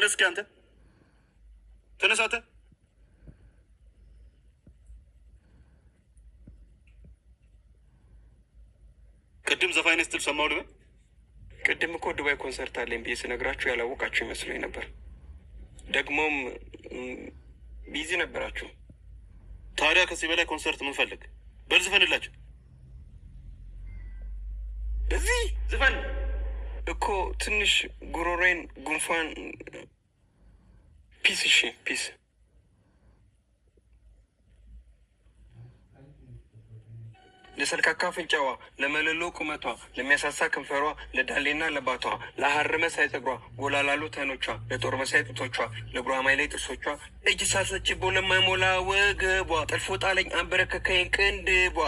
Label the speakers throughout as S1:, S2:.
S1: ተነስ እስኪ አንተ ተነስ። አንተ ቅድም ዘፋኝ ነህ ስትል ሰማሁ ልበል።
S2: ቅድም እኮ ዱባይ ኮንሰርት አለኝ ብዬ ስነግራችሁ ያላወቃችሁ ይመስለኝ ነበር። ደግሞም busy ነበራችሁ።
S1: ታዲያ ከዚህ በላይ ኮንሰርት ምን ፈልግ? በል ዝፈንላቸው።
S2: እዚህ
S1: ዝፈን
S2: እኮ ትንሽ ጉሮሬን ጉንፋን። Peace። እሺ peace። ለሰልካካ አፍንጫዋ፣ ለመለሎ ቁመቷ፣ ለሚያሳሳ ከንፈሯ፣ ለዳሌና ለባቷ፣ ለሐር መሳይ ፀጉሯ፣ ጎላ ላሉ አይኖቿ፣ ለጦር መሳይ ጡቶቿ፣ ለጉራማይሌ ጥርሶቿ፣ እጅ ሳሰችቦ ለማይሞላ ወገቧ፣ ጠልፎ ጣለኝ አንበረከከኝ ቅንድቧ።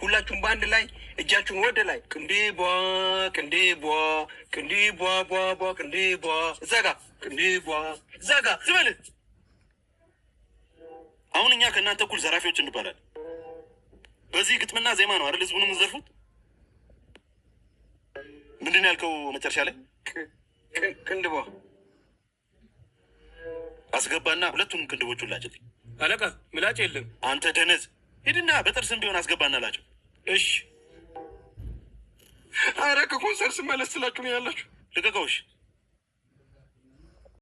S2: ሁላችሁም በአንድ ላይ እጃችሁን ወደ ላይ፣ ቅንድቧ ቅንድቧ ቅንድቧ ቧ ቧ ቅንድቧ፣ እዛ ጋ ቅንድቧ፣ እዛ ጋ።
S1: ዝበል። አሁን እኛ ከእናንተ እኩል ዘራፊዎች እንባላለን። በዚህ ግጥምና ዜማ ነው አይደል ህዝቡን የምንዘርፉት? ምንድን ነው ያልከው መጨረሻ ላይ?
S2: ቅንድቧ።
S1: አስገባና ሁለቱንም ቅንድቦቹን ላጭልኝ።
S3: አለቃ፣ ምላጭ የለም።
S1: አንተ ደነዝ፣ ሂድና በጥርስም ቢሆን አስገባና ላጭው።
S3: እሺ።
S2: አረ ከኮንሰርት ስመለስ ስላችሁ ነው ያላችሁ።
S1: ልቀቀውሽ።